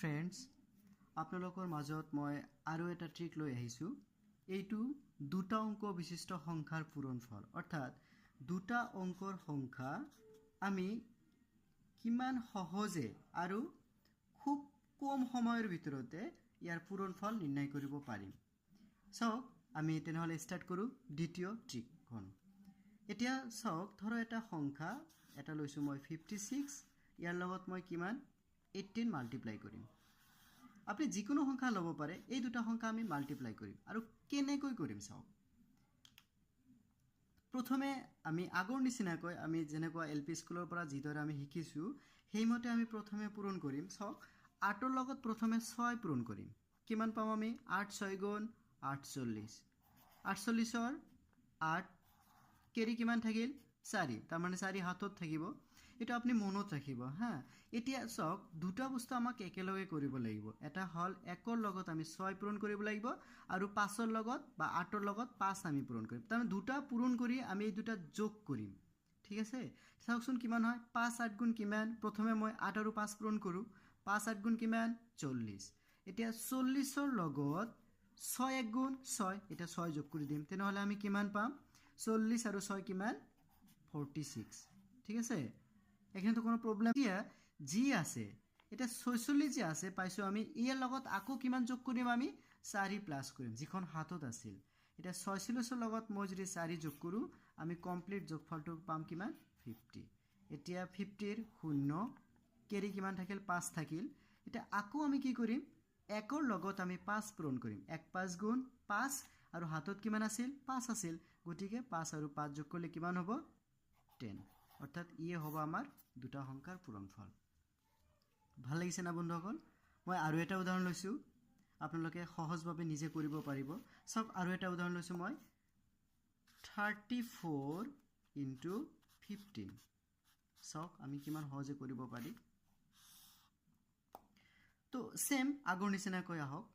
Friends, আপোনালোকৰ মাজত মই আৰু এটা ট্ৰিক লৈ আহিছোঁ। এইটো দুটা অংক বিশিষ্ট সংখ্যাৰ পূৰণফল, অৰ্থাৎ দুটা অংকৰ সংখ্যা আমি কিমান সহজে আৰু খুব কম সময়ৰ ভিতৰতে ইয়াৰ পূৰণফল নিৰ্ণয় কৰিব পাৰিম। চাওক, আমি তেনেহ'লে ষ্টাৰ্ট কৰোঁ দ্বিতীয় ট্ৰিকখন। এতিয়া চাওক, ধৰক এটা সংখ্যা এটা লৈছোঁ মই 56, ইয়াৰ লগত মই কিমান 18 মাল্টিপ্লাই কৰিম। আপুনি যিকোনো সংখ্যা ল'ব পাৰে, এই দুটা সংখ্যা আমি মাল্টিপ্লাই কৰিম আৰু কেনেকৈ কৰিম চাওক। প্ৰথমে আমি আগৰ নিচিনাকৈ আমি যেনেকুৱা এল পি স্কুলৰ পৰা যিদৰে আমি শিকিছোঁ সেইমতে আমি প্ৰথমে পূৰণ কৰিম। চাওক, 8ৰ লগত প্ৰথমে 6 পূৰণ কৰিম, কিমান পাম আমি? 8 6 গুণ 48, 48ৰ 8 কেৰি কিমান থাকিল? 4, তাৰমানে 4 হাতত থাকিব। এইটো আপুনি মনত ৰাখিব হা। এতিয়া চাওক, দুটা বস্তু আমাক একেলগে কৰিব লাগিব। এটা হ'ল 1ৰ লগত আমি 6 পূৰণ কৰিব লাগিব আৰু 5ৰ লগত বা 8ৰ লগত 5 আমি পূৰণ কৰিম। তাৰমানে দুটা পূৰণ কৰি আমি এই দুটা যোগ কৰিম, ঠিক আছে? চাওকচোন কিমান হয়, 5 8 গুণ কিমান? প্ৰথমে মই 8 আৰু 5 পূৰণ কৰোঁ, 5 8 গুণ কিমান? 40। এতিয়া 40ৰ লগত 6 1 গুণ 6, এতিয়া 6 যোগ কৰি দিম, তেনেহ'লে আমি কিমান পাম? 40 আৰু 6 কিমান? 46, ঠিক আছে? এখানে তো কোনো প্ৰব্লেম। এতিয়া যি আছে, এতিয়া 46 যে আছে পাইছোঁ আমি, ইয়াৰ লগত আকৌ কিমান যোগ কৰিম আমি? 4 প্লাছ কৰিম, যিখন হাতত আছিল। এতিয়া 46ৰ লগত মই যদি 4 যোগ কৰোঁ, আমি কমপ্লিট যোগফলটো পাম কিমান? 50। এতিয়া 50ৰ 0 কেৰি কিমান থাকিল? 5 থাকিল। এতিয়া আকৌ আমি কি কৰিম? 1ৰ লগত আমি 5 পূৰণ কৰিম, 1 5 গুণ 5, আৰু হাতত কিমান আছিল? 5 আছিল, গতিকে 5 আৰু 5 যোগ কৰিলে কিমান হ'ব? 10। অৰ্থাৎ ইয়ে হ'ব আমাৰ দুটা সংখ্যাৰ পূৰণফল। ভাল লাগিছে না বন্ধুসকল? মই আৰু এটা উদাহৰণ লৈছোঁ, আপোনালোকে সহজভাৱে নিজে কৰিব পাৰিব। চাওক, আৰু এটা উদাহৰণ লৈছোঁ মই, 34 ইণ্টু 15। চাওক আমি কিমান সহজে কৰিব পাৰি। তো ছেম আগৰ নিচিনাকৈ আহক,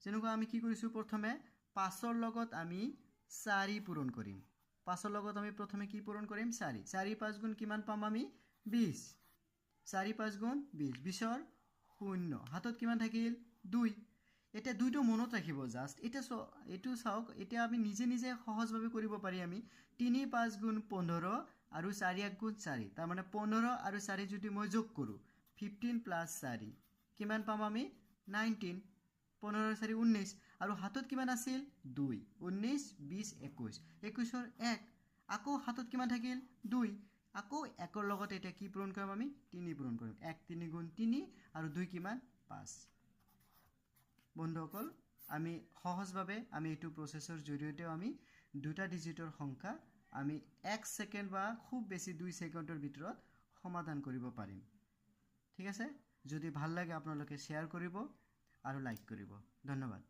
যেনেকুৱা আমি কি কৰিছোঁ, প্ৰথমে 5ৰ লগত আমি 4 পূৰণ কৰিম। 5ৰ লগত আমি প্ৰথমে কি পূৰণ কৰিম? 4। 4 5 গুণ কিমান পাম আমি? 20। 4 5 গুণ 20, 20ৰ 0, হাতত কিমান থাকিল? 2। এতিয়া 2টো মনত ৰাখিব জাষ্ট। এতিয়া এইটো চাওক, এতিয়া আমি নিজে নিজে সহজভাৱে কৰিব পাৰি। আমি 3 5 গুণ 15 আৰু 4 1 গুণ 4, তাৰমানে 15 আৰু 4 যদি মই যোগ কৰোঁ, 15 প্লাছ 4 কিমান পাম আমি? 19। 15 4 19, আৰু হাতত কিমান আছিল? 2। 19 20 21, 21ৰ 1, আকৌ হাতত কিমান থাকিল? 2। আকৌ 1ৰ লগত এতিয়া কি পূৰণ কৰিম আমি? 3 পূৰণ কৰিম, 1 3 গুণ 3 আৰু 2 কিমান? 5। বন্ধুসকল, আমি সহজভাৱে আমি এইটো প্ৰচেছৰ জৰিয়তেও আমি দুটা ডিজিটৰ সংখ্যা আমি 1 ছেকেণ্ড বা খুব বেছি 2 ছেকেণ্ডৰ ভিতৰত সমাধান কৰিব পাৰিম, ঠিক আছে? যদি ভাল লাগে আপোনালোকে শ্বেয়াৰ কৰিব আৰু লাইক কৰিব। ধন্যবাদ।